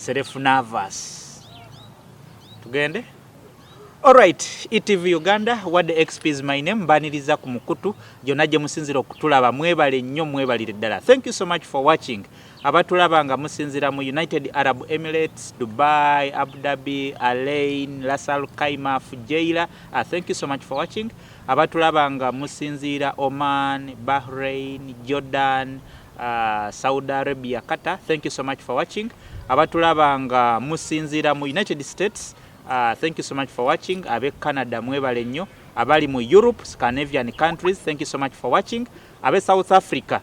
Self Nervous. Tugende. Alright, ETV Uganda, Wadde XP is my name, mbaniriza ku mukutu gyonna gye musinzira okutulaba, mwebale nnyo, mwebalire ddala. Thank you so much for watching. Abatulaba nga musinzira mu United Arab Emirates, Dubai, Abu Dhabi, Al Ain, Ras Al Khaimah, Fujairah, thank you so much for watching. Abatulaba nga musinziira Oman, Bahrain, Jordan, Saudi Arabia, Qatar, thank you so much for watching. Abatulaba nga musinziira mu United States, thank you so much for watching. Abe Canada, mwebale nnyo. Abali mu Europe, Scandinavian countries, thank you so much for watching. Abe South Africa,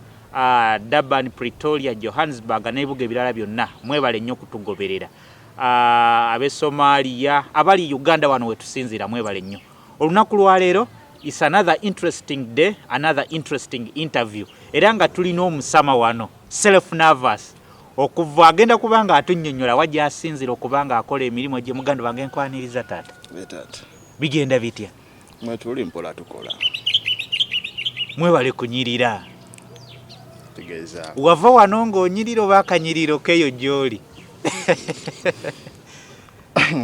Durban, Pretoria, Johannesburg n'ebibuga ebirala byonna, mwebale nnyo okutugoberera. Abe Somalia, abali Uganda wano wetusinziira, mwebale nnyo. Olunaku lwaleero is another interesting day, another interesting interview, era nga tulina omusama wano, Self Nervous, okuva agenda kuba nga atunnyonnyola wa gy'asinzira okuba nga akola emirimu gye. Muganda wange, nkwaniriza, taata. Taata. Bigenda bitya? Mwetuli mpola, tukola. Mwebale kunyirira. Tegeeza. Wava wano ng'onyirira oba akanyiriro keeyo gy'oli?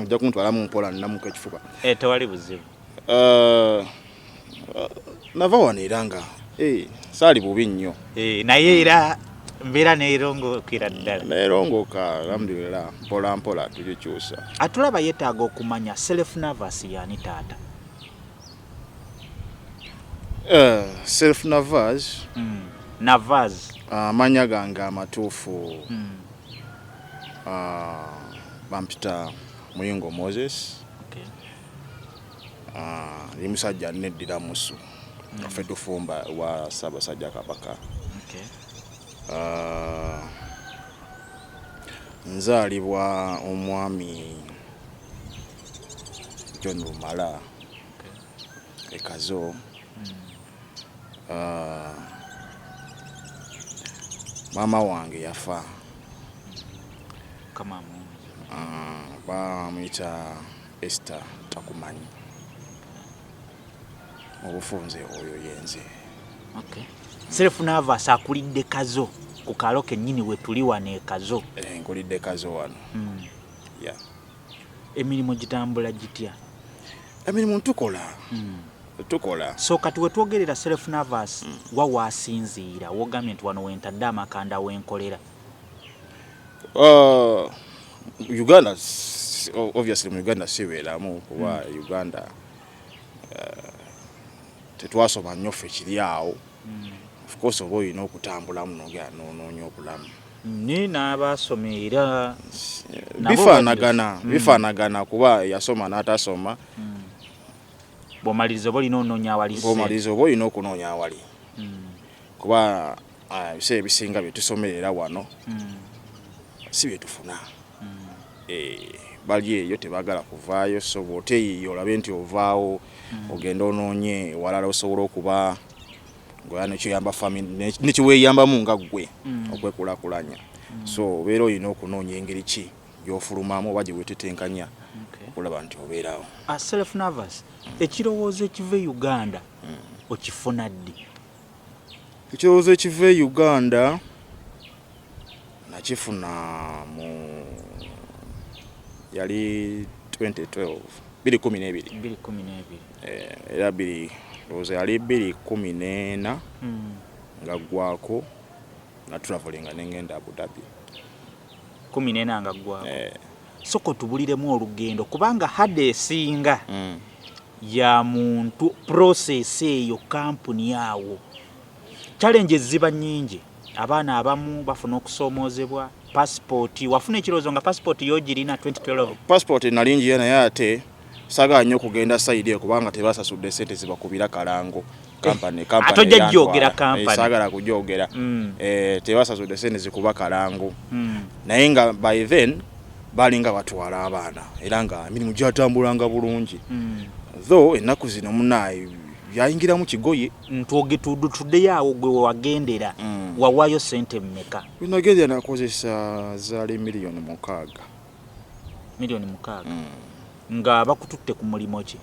Ojja kuntwalamu mpola, nnamuka ekifuba. E, tewali buzibu. Nava wano era nga saali bubi nnyo. E, naye era mbeera neerongokera ddala. Neerongoka, alhamdulillah, mpola mpola tugikyusa. Atulaba yeetaaga okumanya Self Nervous yaani, taata? Self Nervous. Nervous. Amannya gange amatuufu, bampita Muyingo Moses. Ndi musajja neddira musu, ffe tufumba wa Ssaabasajja Kabaka. Nzaalibwa omwami John Lumala e Kazo. Maama wange yafa. Mukama amuwummuze. Bamuyita Esther Takumanyi. Mu bufunze oyo yenze. Okay. Self Nervous akulidde Kazo, ku kaalo kennyini we tuli wano e Kazo. Eh, nkulidde Kazo wano. Yeah. Emirimu gitambula gitya? Emirimu tukola. Tukola. So kati wetwogerera, Self Nervous wa waasinziira wogambye nti wano wentadde amakanda, wenkolera? Uganda, obviously mu Uganda sibeeramu, kuba Uganda tetwasoma nnyo ffe kiri awo. Of course oba olina okutambulamu nogera nonoonya obulamu. Ni n'abaasoma era nabo. Bifaanagana, bifaanagana, kuba yasoma n'atasoma. Bw'omaliriza oba olina onoonya awali ssente. Bw'omaliriza oba olina okunoonya awali, kuba ebiseera ebisinga bye tusomerera wano si bye tufuna. Bali eyo tebaagala kuvaayo, so bw'oteeyiiya olabe nti ovaawo ogenda onoonye ewalala osobola okuba ng'oya nekyoyamba family nekiweeyambamu nga ggwe okwekulaakulanya. So obeera olina okunoonya engeri ki gy'ofulumamu oba gye weetetenkanya okulaba nti obeerawo. Self Nervous, ekirowoozo ekiva e Uganda okifuna ddi? Ekirowoozo ekiva e Uganda nakifuna mu yali 2012, 2012. 2012. Era bbiri, ndowooza yali 2014 nga ggwako na travelinga nengenda Abu Dhabi. 14 nga ggwako. Eh. Soka otubuliremu olugendo, kubanga hadde esinga ya muntu process eyo, kampuni awo challenges ziba nnyingi, abaana abamu bafuna okusoomoozebwa. Passport, wafuna ekirowoozo nga passport yogirina 2012? Passport nali ngiye, naye ate saagala nnyo okugenda side eyo kubanga tebasasudde sente zibakubira kalango company. Ate ojja gyogera company. Saagala kugyogera. Tebasasudde sente zikuba kalango, naye nga by then balinga batwala abaana era nga emirimu gyatambulanga bulungi, though ennaku zino munaaye byayingiramu kigoye. Ntwoge tuddeyo awo gwe wagendera. Wawaayo sente mmeka? Nagendera nakozesa zaali miliyoni 6. Miliyoni 6. Nga bakututte ku mulimu ki?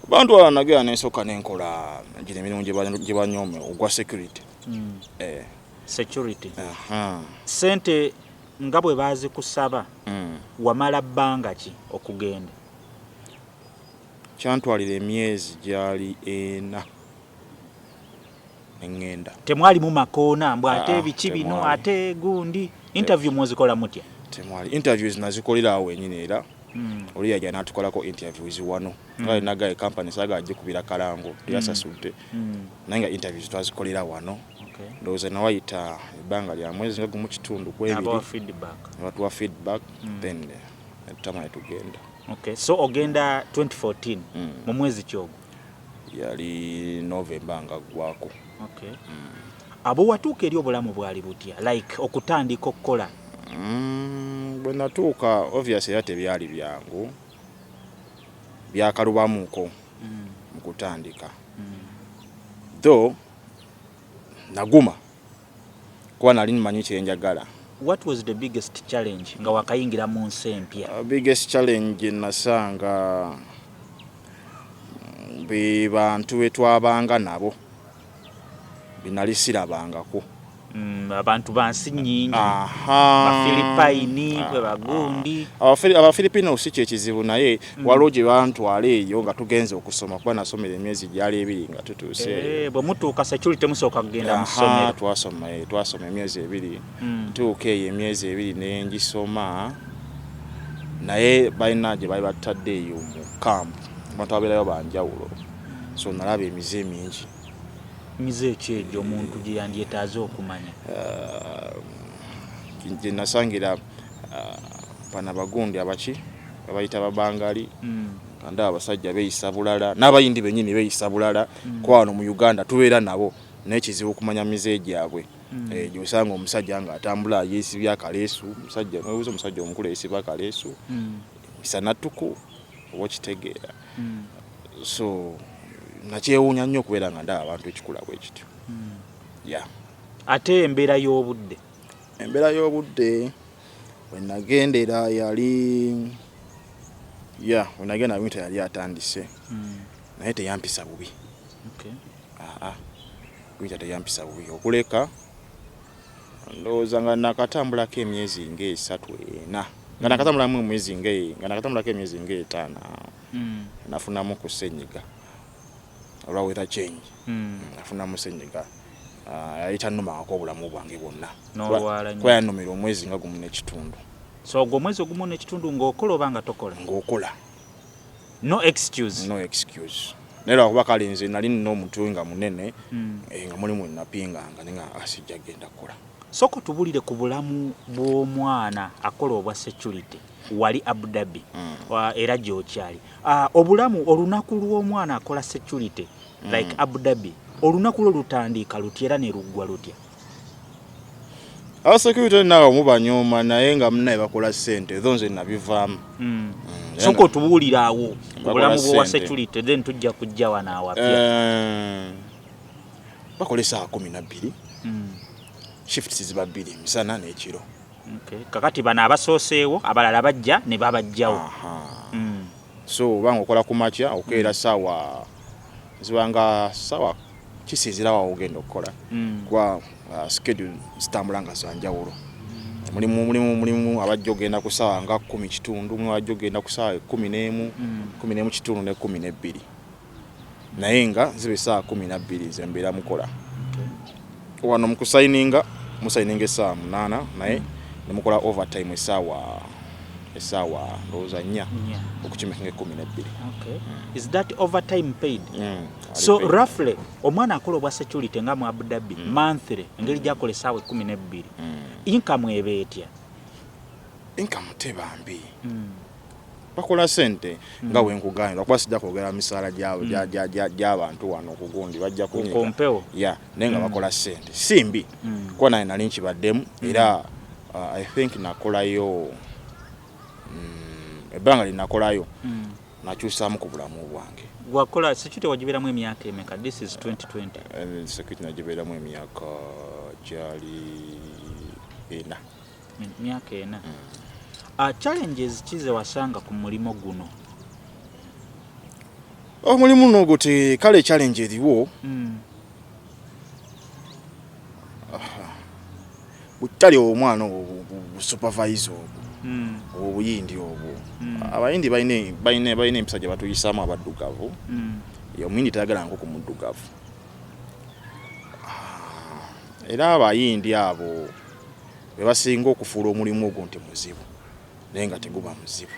Bantwala, nagenda nensooka nenkola gino emirimu gye banyoome, ogwa security. Security. Aha. Sente Nga bwe baazikusaba, wamala bbanga ki okugenda? Kyantwalira emyezi gyali 4 neŋŋenda. Temwalimu makoona mbw ate Ah, biki bino? Temwali. Ate gundi interview mwozikola mutya? Temwali interviews, nazikolera awo wenyini era oli yajja n'atukolako interviews wano nga nagaye company saagala gikubira kalango, teyasasudde, naye nga interviews twazikolera wano. Ndowooza nawayita ebbanga lya mwezi nga gumu kitundu ku ebiri. Abawa feedback. Ne batuwa feedback, then netutama netugenda. Okay. So ogenda 2014 mu mwezi kyogwo? Yali November nga ggwako. Okay. Abo watuuka eri obulamu bwali butya, like okutandika okukola? Bwe natuuka, obvious era tebyali byangu, byakalubamuko mu kutandika, though naguma kuba nali mmanyi kyenjagala. What was the biggest challenge nga wakayingira mu nsi empya? Biggest challenge nasanga be bantu betwabanga nabo binali sirabangako. Abantu bansi nnyingi. Aha. Bafilipayini bwe bagundi. Abafilipino si kyekizibu, naye waliwo gye bantwala eyo nga tugenze okusoma, kuba nasomera emyezi gyali 2 nga tutuuse eyo. Eh, bwe mutuuka security musooka kugenda mu Aha, ssomero? Twasoma emyezi 2. Ntuuka eyo emyezi 2 nengisoma, naye balina gye bali batadde eyo mu camp, abantu ababeerayo banjawulo, so nalaba emize mingi. Mize ki egyo omuntu gye yandyetaaze okumanya? Gye nasangira bano abagundi abaki babayita babangali, nga ndaba abasajja beeyisa bulala n'abayindi bennyini beeyisa bulala, kuba wano mu Uganda tubeera nabo naye kizibu okumanya mize gyabwe. Eh, gyosanga omusajja ng'atambula yeesibye akaleesu, omusajja nobuuza omusajja omukulu yeesiba akaleesu misanatuku, oba okitegeera? So nakyewuunya nnyo okubeera nga ndaba abantu ekikula bwe kityo, yeah. Ate embeera y'obudde? Embeera y'obudde wenagendera yali ya wenagenda winter yali atandise, naye teyampisa bubi. Aa, winter teyampisa bubi, okuleka ndowooza nga nakatambulako emyezi nga 3 4, nga nakatambulamu emyezi nga nakatambulako emyezi nga 5 awo, nafunamu ku ssenyiga olwa weather change. Nafunamu ssenyiga. Ah, yali tannumangako obulamu bwange bwonna. N'olwala nnyo. Kuba yannumira omwezi nga gumu n'ekitundu. So ogwo omwezi ogumu n'ekitundu ng'okola oba nga tokola? Ng'okola. No excuse? No excuse, naye lwakuba kale nze nali nina omutwe nga munene, nga mulimu napinganga naye nga asijja genda kukola. Sooka otubulire ku bulamu bw'omwana akola obwa security wali Abu Dhabi. Era gy'okyali. Ah, obulamu, olunaku lw'omwana akola security like Abu Dhabi, olunaku lwo lutandika lutya era ne luggwa lutya? Abasecurity naawe mubanyooma, naye nga munaye bakola ssente, ezo nze nabivaamu. Sooka otubuulire awo ku Bakola bulamu bw'owa ssente. security, then tujja kujja wano awapya. Eh, bakola esaawa 12, shifts ziba bbiri, emisana n'ekiro. Okay. Kakati bano abasooseewo, abalala bajja ne babajjawo. Aha. So obanga okola ku makya, okeera saawa zibanga saawa kisinzira wawo ogenda okukola, kuba schedule zitambula nga zanjawulo. Mulimu abajja ogenda ku saawa nga 10:15, mulimu abajja ogenda ku saawa 11, 11:15 ne 12, naye nga ziba essaawa 12 nze mbeera mukola. Wano mu kusayininga, musayininga essaawa 8, naye nemukola overtime essaawa ndowooza 4 4. okukimekinga 12. Okay. Is that overtime paid? Mm, So ali paid. roughly omwana akola obwa security nga mu Abu Dhabi, monthly, engeri gyakola essaawa 12, income eba etya? Income teba mbi. Bakola sente nga bwenkugambye, lwakuba sijja kwogera misaala gy'abantu wano okugundi bajja kunyiga. Kumpewo. Ya, naye nga bakola sente si mbi, kuba naye nali nkibaddemu era I think nakolayo ebbanga lyenakolayo nakyusaamu ku bulamu bwange. Wakola security, wagibeeramu emyaka emeka? This is 2020. Security nagibeeramu emyaka gyali 4. Myaka 4. Challenges ki ze wasanga ku mulimu guno? Omulimu nogwo te kale challenge eriwo, Butali omwana obwo, supervisor obwo, obuyindi obwo. Abayindi balina empisa gye batuyisaamu abaddugavu. Omuyindi tayagala nkoko muddugavu. Era abayindi abo be basinga okufuula omulimu ogwo nti muzibu, naye nga teguba muzibu,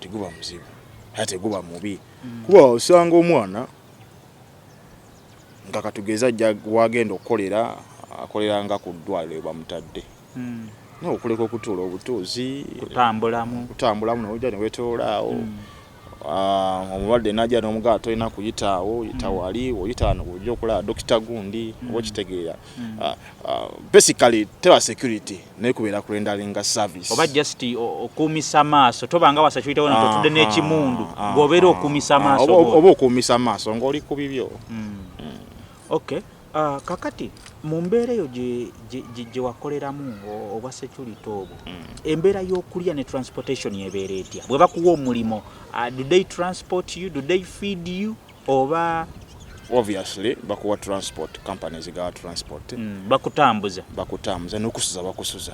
teguba muzibu, era teguba mubi, kuba osanga omwana nga katugeza ajja wagenda okukolera, akolera nga ku ddwaliro bamutadde, naye okuleka okutuula obutuuzi, kutambulamu. Kutambulamu nojja newetoolaawo. Omulwadde najja n'omugamba, "Tolina kuyitaawo, yita wali, oyita wano ojja okulaba dokita gundi," oba okitegeera. Basically teba security, naye kubeera kurenderinga service. Oba just okuumisa maaso, tobanga wa security wona totudde n'ekimundu, ng'obeera okuumisa maaso. Oba okuumisa maaso ng'oli ku bibyo. Okay. Kakati mu mbeera eyo gye wakoleramu obwa security obwo, embeera y'okulya ne transportation ebeera etya bwe bakuwa omulimu? Do they transport you? Do they feed you oba? Obviously bakuwa transport, company zigawa transport. Bakutambuza. Bakutambuza n'okusuza bakusuza.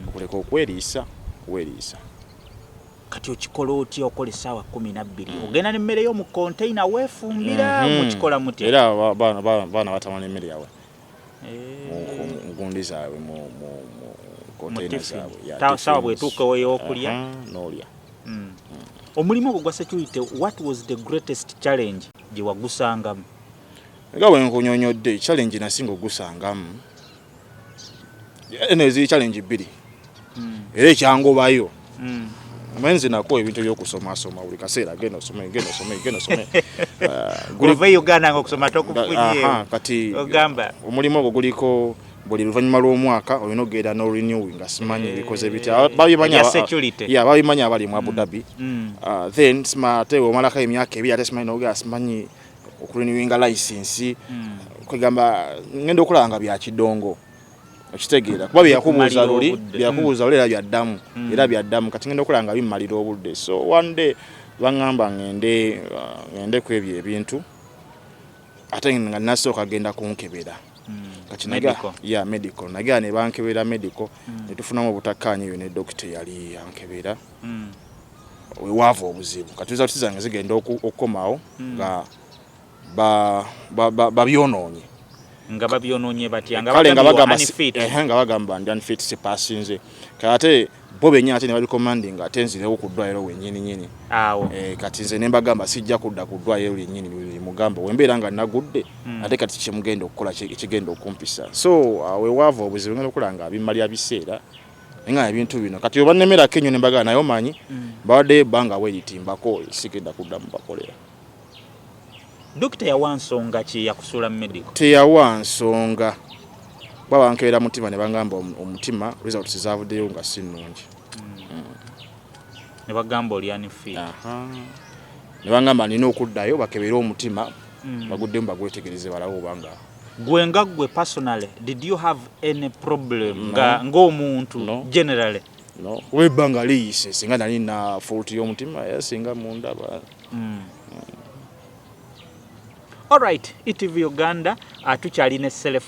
Okuleka okweriisa, weeriisa. Kati okikola otya? Okola essaawa 12, ogenda n'emmere yo mu container, weefumbira? Mukikola mutya? Era baana batama n'emmere yaabwe mu gundi zaabwe, mu container zaabwe. Sawa bwetuuka ey'okulya. N'olya. Omulimu ogwo gwa security, what was the greatest challenge gye wagusangamu? Nga bwe nkunyonyodde, challenge nasinga ogusangamu eno, eziri challenge bbiri, era ekyangobayo, manyi nze nakuwa ebintu ebyokusomasoma buli kaseera, genda osome, genda osome, genda osome. Ova e Uganda nga okusoma tokufunyeewo. Kati ogamba omulimu ogwo guliko buli luvannyuma lw'omwaka olina okugenda no renew, nga simanyi ebikoze bitya, babimanya. Ebya security. Yeah, babimanya abali mu Abu Dhabi. Then sima ate omalako emyaka 2, ate simanyi nogera simanyi okurenewinga license. Kwegamba ngenda okulaba nga bya kidongo, okitegeera, kuba byeyakubuuza luli, Bikumalira obudde. Byeyakubuuza luli era byaddamu, era byaddamu. Kati ngenda okulaba nga bimmalira obudde. So one day baŋŋamba ngende ku ebyo ebintu, ate nga nasooka genda kunkebera. Kati Medical. Yeah, medical. Nagera ne bankebera medical, ne tufunamu obutakkaanya eyo ne dokita eyali yankebera. Wewaava obuzibu, kati results zange zigenda okukomawo nga babyonoonye. Nga babyonoonye batya? Nga kale nga bagamba bagamba unfit. Ehe, nga bagamba ndi unfit, sipasinze. Kale ate bo bennyini ate ne barecommendinga ate nzirewo ku ddwaliro wennyini nyini. Awo. Kati nze ne mbagamba sijja kudda ku ddwaliro lyennyini mugamba wembeera nga nagudde, ate kati kyemugenda okukola ekigenda okumpisa. So wewaava obuzibu, ngenda okulaba nga bimmalya biseera, naye nga ebintu bino kati oba nnemerako ennyo ne mbagamba, naye omanyi mbawaddeyo ebbanga bweritimbako, sigenda kuddamu bakolera. Dokita yawa nsonga ki yakusuula mu medical? Teyawa nsonga, kuba bankebera mutima ne bangamba omutima results zavuddeyo nga si nnungi. Ne bagamba oli unfit. Aha. Ne bangamba nina okuddayo bakebere omutima, baguddemu bagwetegereze balabe obanga. Gwe nga gwe personally, did you have any problem? No. Nga ng'omuntu? No. Generally? No, kuba ebbanga liyise, singa nali na fault y'omutima era singa mundaba. Alright, ETV Uganda, tukyalina Self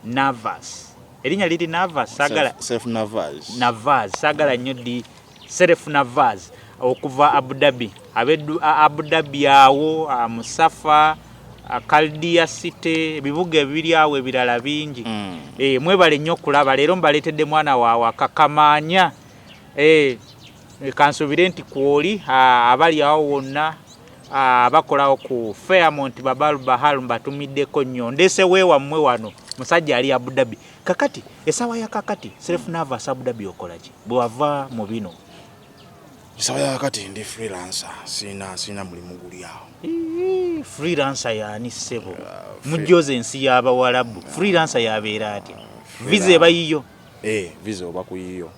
Navas. Erinnya liri Navas, saagala Self Navas. Navas, saagala nnyo di Self Navas okuva Abu Dhabi. Abeddu Abu Dhabi awo, Musafa, Kaldia City, ebibuga ebiri awo ebirala bingi. Mwebale nnyo okulaba. Leero mbaleetedde mwana wawe akakamaanya. Kansuubire nti kwoli abali awo wonna, abakolawo ku Fairmont Babalu Bahal, mbatumiddeko nnyo. Ndeese weewammwe wano musajja ali Abu Dhabi. Kakati essaawa ya kakati, Self Navas, Abu Dhabi okola ki bwe wava mu bino? Essaawa ya kakati ndi freelancer, sina mulimu guli awo. Ii, freelancer yaani ssebo? Mujjoza ensi y'abawalabu, freelancer yabeera atya? Visa eba yiyo? Visa oba kuyiyo.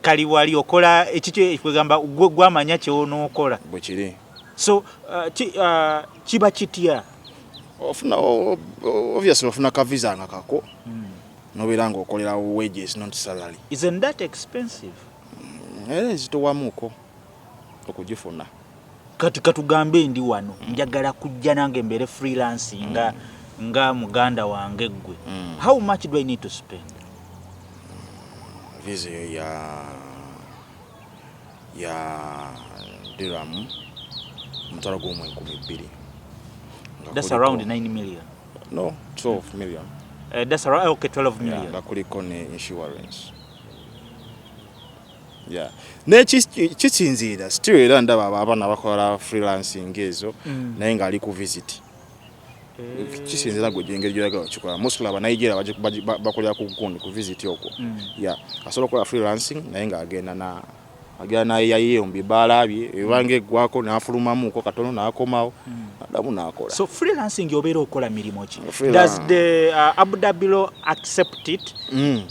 Kali wali okola ekikyo, kwegamba gwe gwamanya kyonookola. Bwe kiri. So kiba kitya? Ofuna obviously ofuna ka visa nga kako, nobeera ng'okolera wages, not salary. Isn't that expensive? Era ezitowamuko okugifuna. Kati katugambe ndi wano, njagala kujja nange mbeere freelancing nga Nga muganda wange ggwe, how much do I need to spend? Visa eyo ya dirham 12,000. Nga That's around 9 million. No, 12 million. That's around, okay, 12 million. Yeah, nga kuliko ne insurance, yeah. Naye kisinziira still, era ndaba abo abaana bakola freelancing ezo naye ng'ali ku visit. Kisinziira gwe engeri gyoyagala okikola. Mostly Abanigeria bakolera ku gundi, ku visit okwo. Yeah, asobola okukola freelancing naye ng'agenda na agenda nayeyayeyo mu bibaala bye, ebanga eggwako n'afulumamuko katono n'akomawo, addamu n'akola. So freelancing obeera okola mirimu ki? Does the Abu Dhabi law accept it? Mm.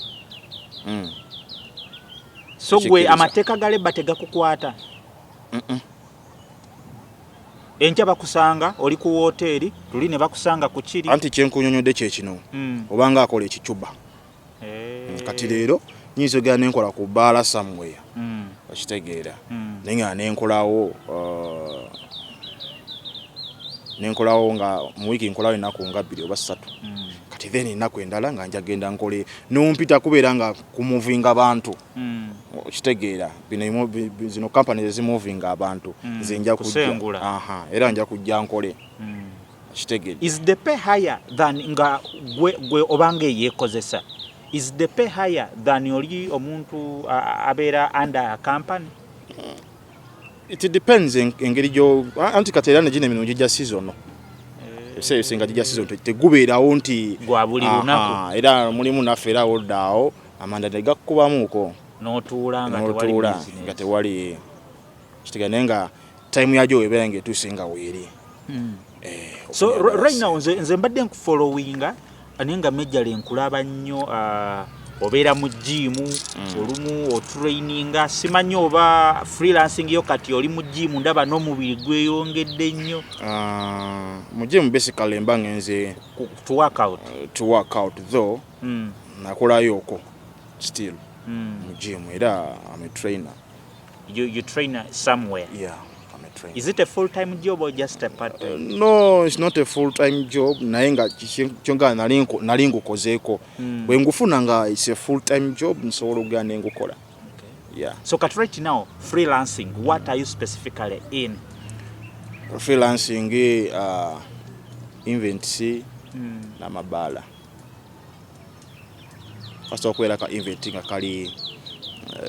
So gwe Ekikkiriza. amateeka ga labour tegakukwata? Enkya bakusanga oli ku woteeri tuli ne bakusanga ku kiri. Anti kyenkunyonyodde kyekino, obanga akola ekicuba. Kati leero nyinza ogenda nenkola ku bbaala somewhere, okitegeera, naye nga nenkolawo nga mu wiiki nkolawo ennaku nga 2 oba 3. Kati then ennaku endala nga njagenda nkole nompita kubeera nga kumuvinga bantu, okitegeera. Bino zino company ezimuvinga abantu, nze nja kujja. Kusengula. Aha, era nja kujja nkole, okitegeera. Is the pay higher than nga gwe obanga eyeekozesa? Is the pay higher than oli omuntu abeera under a company? It depends engeri gyo, anti kati era negino emirimu gijja season, ebiseera ebisinga gijja season, tegubeerawo nti Gwa buli lunaku. Era mulimu naffe era oddaawo amanda tegakkubamuuko. N'otuula nga tewali n'otuula business. Nga tewali kitegeera, naye nga time yagyo webeera ngaetuuse nga weeri. So ofunye right now nze mbadde nkufollowinga naye nga majorly nkulaba nnyo, obeera mu gym, olumu otraininga, simanyi oba freelancing yo. Kati oli mu gym, ndaba n'omubiri gweyongedde nnyo. Mu gym basically mba ngenze to work out. To work out though. Nakolayooko still mu gym, era I'm a trainer. You train somewhere? Yeah, I'm a trainer. Is it a full time job or just a part time? No, it's not a full time job, naye nga kyonga nali ngukozeeko. Bwe ngufuna nga it's a full time job, nsobola okugenda nengukola. Yeah. So kati right now freelancing, what are you specifically in? Freelancing, events n'amabaala. Kasita okubeera ka event nga kali,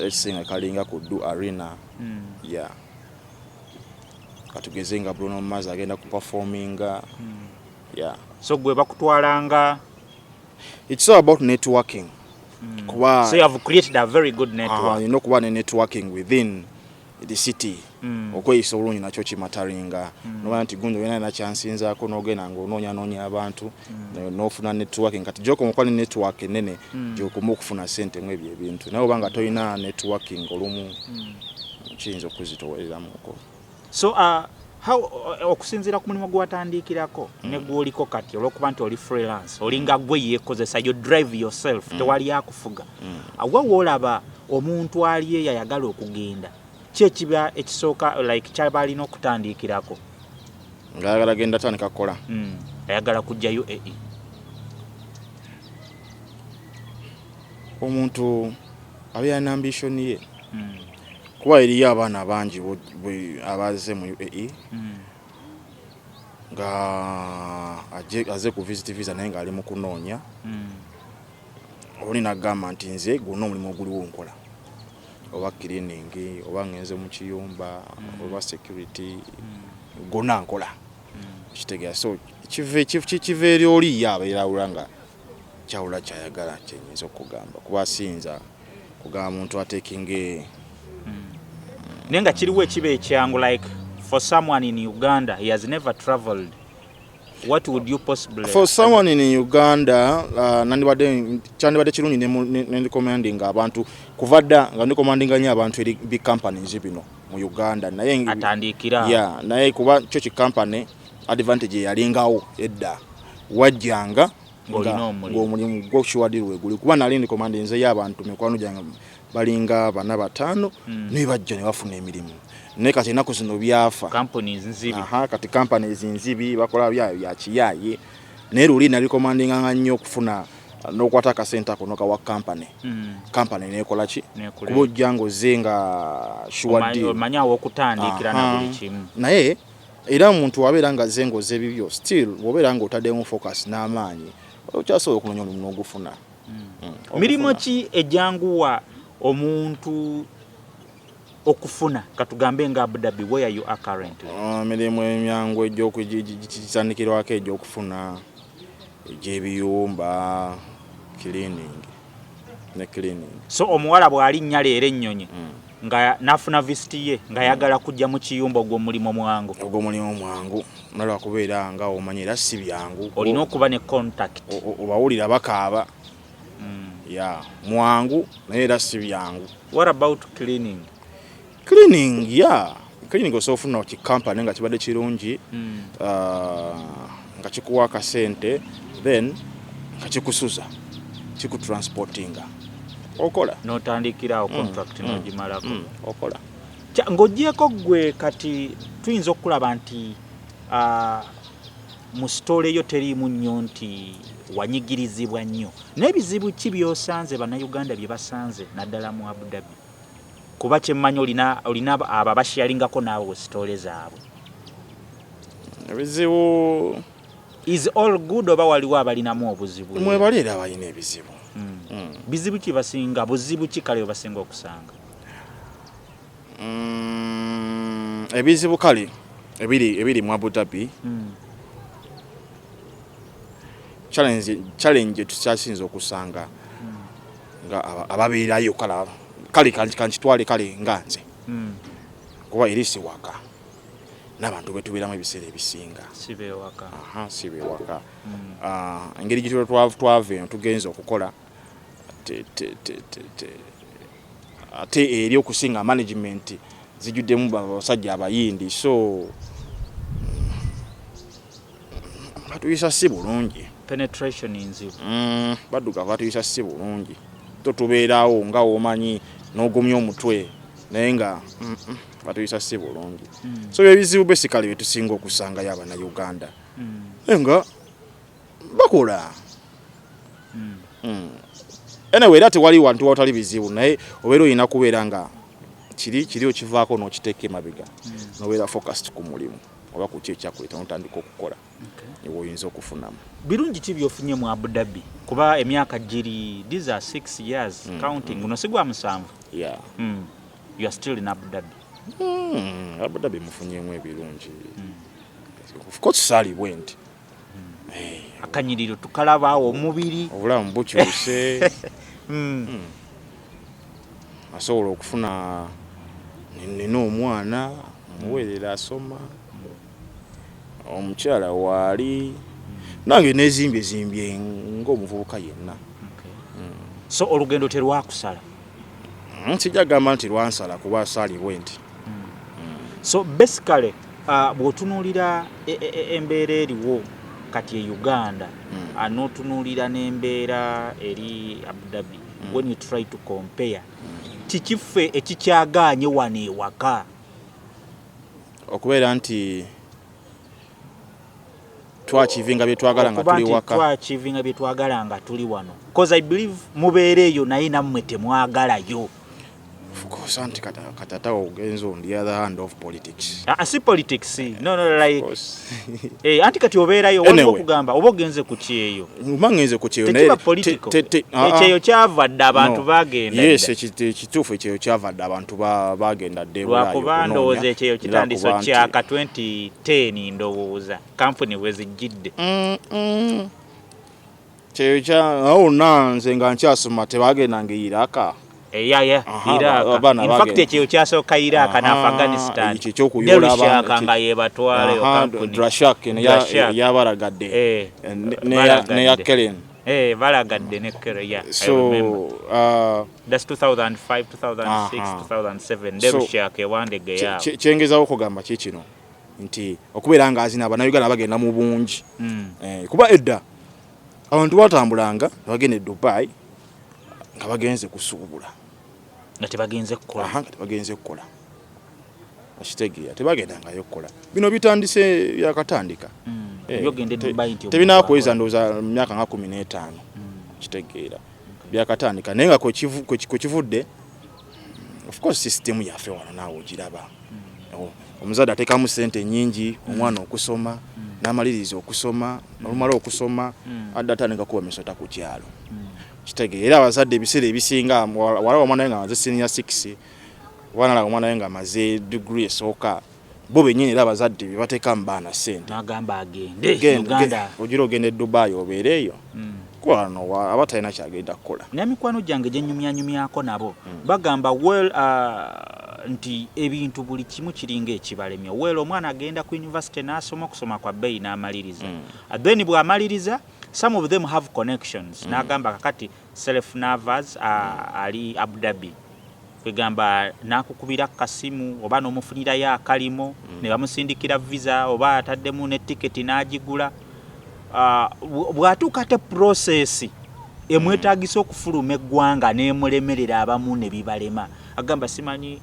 let's say nga kalinga ku Du Arena. Yeah, katugeze nga Bruno Mars agenda ku performinga. Yeah. So gwe bakutwalanga? It's all about networking, kuba So you have created a very good network. Olina okuba ne networking within the city. Okweyisa obulungi nakyo kimataringa. Nomanya nti gundi olina nakyansinzaako, n'ogenda nga onoonyanoonya abantu, n'ofuna networking. Kati gyokoma okuba ne network enene, gyokoma okufuna sente mu ebyo ebintu, naye oba nga tolina networking, olumu kiyinza okuzitowereramuko. So how, okusinziira ku mulimu gwatandikirako ne gwoliko kati, olwokuba nti oli freelance, olinga gwe yeekozesa, you drive yourself, tewali akufuga. Wa woolaba omuntu ali eyo ayagala okugenda, ki ekiba ekisooka, like kyaba alina okutandikirako? Ngaayagala genda tandika kukola? Ayagala kujja UAE. Omuntu abeera ne ambition ye, kuba eriyo abaana bangi abaze mu UAE nga aze ku visit visa, naye ng'ali mu kunoonya. Oli nagamba nti nze gwonna omulimu oguliwo nkola, oba cleaning, oba ngenze mu kiyumba, oba security, gwonna nkola, okitegeera. So kiva eri oli ye abeera awula nga kyawula kyayagala. Kyenyinza okugamba, kuba siyinza kugamba muntu atekinge. Naye nga kiriwo ekiba ekyangu, like for someone in Uganda, he has never traveled, what would you possibly For someone in Uganda, nandibadde, kyandibadde kirungi nenrecommendinga abantu, kuva dda nga nrecommendinga nnyo abantu eri big companies bino mu Uganda, naye Atandikira. Yeah, naye kuba kyo ki company advantage eyalingawo edda, wajjanga Ng'olina omulimu. Ng'omulimu gwo kiwadiri weguli, kuba nali nrecommendinzeyo abantu mikwano gyange balinga bana bataano, naye bajja ne bafuna emirimu, naye kati ennaku zino byafa. Companies nzibi. Aha, kati companies nzibi, bakola byayo bya kiyaye. Naye luli nalicommandinganga nnyo okufuna n'okwata akasente ako nokawa company, company nekola ki? Nekuleta. Kuba ojja ng'ozze nga sure deal. Omanyi awo okutandikira na buli kimu. Naye era omuntu wabeera nga azze ng'ozze ebibyo, still bw'obeera ng'otaddemu focus n'amaanyi, okyasobola okunoonya omulimu n'ogufuna. Mirimu Ogufuna. ki ejanguwa omuntu okufuna, katugambe nga Abu Dhabi where you are currently? Emirimu emyangu egyokugitandikirwako egyokufuna egy'ebiyumba, cleaning ne cleaning. So omuwala bw'alinnya leero ennyonyi nga n'afuna visit ye ng'ayagala kujja mu kiyumba, ogwo omulimu mwangu? Ogwo omulimu mwangu, nalwakubeera nga omanyi era si byangu. Olina okuba ne contact. Obawulira bakaaba. Ya, mwangu naye era si byangu. What about cleaning? Cleaning, ya, cleaning osobola ofuna ki company nga kibadde kirungi, nga kikuwa akasente, then nga kikusuza, kikutransportinga, okola. N'otandikirawo contract n'ogimalako. Okola. Ng'oggyeko ggwe, kati tuyinza okulaba nti mu story yo teriimu nnyo nti wanyigirizibwa nnyo, n'ebizibu ki by'osanze Bannayuganda bye basanze naddala mu Abu Dhabi? Kuba kyemmanyi olina abo abasharingako naawe story zaabwe. Ebizibu? Is all good oba waliwo abalinamu obuzibu? Mwebali era balina ebizibu. Bizibu ki basinga, buzibu ki kale basinga okusanga? Ebizibu kale ebiri mu Abu Dhabi, challenge tukyasinza okusanga nga ababeerayo kale kankitwale kale nga nze, kuba eri si waka n'abantu betubeeramu ebiseera ebisinga. Sibeewaka. Aha, si bewaka. Ah, engeri gye twava eno tugenza okukola ate eri okusinga management zijjuddemu basajja abayindi, so batuyisa si bulungi. Penetration nzibu. Baddugavu batuyisa si bulungi, to tubeerawo nga womanyi n'ogumya omutwe, naye nga batuyisa si bulungi. So ebizibu basically byetusinga okusangayo Abannayuganda, naye nga bakola. Anyway, era tewali wantu watali bizibu, naye obeera olina kubeera nga kiri okivaako n'okiteeka emabega, nobeera focused ku mulimu oba ku ki ekyakuleeta, notandika okukola, niwe oyinza okufunamu. Birungi ki byofunye mu Abu Dhabi? Kuba emyaka giri, these are 6 years counting, guno si gwa 7. Yeah. You are still in Abu Dhabi. Abu Dhabi mufunyemu ebirungi. Of course saali bwe nti. Eh, akanyiriro tukalabaawo omubiri. Obulamu bukyuse. Asobola okufuna, nina omwana muweerera asoma, omukyala waali nange nezimbye zimbye ng'omuvubuka yenna. Okay. So olugendo terwakusala? Sijja gamba nti lwansala kuba saali bwe nti. So basically bw'otunuulira embeera eriwo kati e Uganda, n'otunuulira n'embeera eri Abu Dhabi, when you try to compare, kiki ffe ekikyagaanye wano ewaka? Okubeera nti twachievinga bye twagala nga Okuba tuli nti waka. Twachievinga bye twagala nga tuli wano, cause I believe mubeera eyo naye nammwe temwagalayo. Of course, anti katata ogenze on the other hand of politics. Ah, si politics, no, like Of course. Eh, anti kati obeerayo waliwo Anyway. okugamba oba ogenze ku kyeyo. Mba ngenze ku kyeyo. Tekiba political. Ekyeyo kyava dda, abantu No. bagenda Yes, dda. Ekituufu ekyeyo kyava dda, abantu bagenda dda e Bulaya Lwakuba okunoonya. ndowooza ekyeyo kitandise Lwakuba nti- okyaka 2010, ndowooza kampuni bwe zijjidde. Kyeyo kya awo wonna nze nga nkyasoma tebagendanga e Iraka. Eyaya. Aha, Iraq. abaana In fact bagenda. ekyeyo kyasooka Iraq ne Aha, Afghanistan. ekyo ekyokuyoola Derushaka abaana- nga yebatwalayo kampuni. Drashak Drashak. yabalagadde. Eh, Neya balagadde. Kellen. Eh, balagadde ne Kellen, yeah, I So remember. That's 2005, 2006, 2007. So, Derushak ewandege yaabwe. Kyengezaako okugamba ki kino nti okubeera nga azina Abannayuganda bagenda mu bungi. Eh, kuba edda abantu batambulanga ne bagenda e Dubai nga bagenze kusuubula. Nga tebagenze kukola. Aha, nga tebagenze kukola, okitegeera? Tebagendangayo kukola. Bino bitandise byakatandika. Ebyogenda e Dubai nti Tebinakweza, ndowooza mu myaka nga 15, kitegeera, byakatandika. Naye nga kwekivudde, of course system yaffe wano naawe ogiraba. Oh, omuzadde ateekamu sente nyingi omwana okusoma, n'amaliriza okusoma, olumala okusoma adda atandika kuba misota ku kyalo, kitegeera. Era abazadde ebiseera ebisinga walaba omwana we nga amaze senior 6, oba nalaba omwana we nga amaze degree esooka, bo bennyini era abazadde be bateeka mu baana sente. N'agamba agende Genda- Uganda. Ogira ogenda e Dubai obeere eyo, kuba wano aba talina kyagenda kukola. Naye mikwano gyange gyenyumyanyumyako nabo bagamba, well, nti ebintu buli kimu kiringa ekibalemye. Well, omwana agenda ku university n'asoma, okusoma kwa bbeeyi, n'amaliriza. Then bw'amaliriza, some of them have connections. N'agamba kakati Self Navas ali Abu Dhabi, kwegamba n'akukubira kasimu oba n'omufunirayo akalimo, ne bamusindikira visa oba ataddemu ne tiketi n'agigula. Bw'atuuka ate process emwetagisa okufuluma eggwanga n'emulemerera, abamu ne bibalema. Agamba simanyi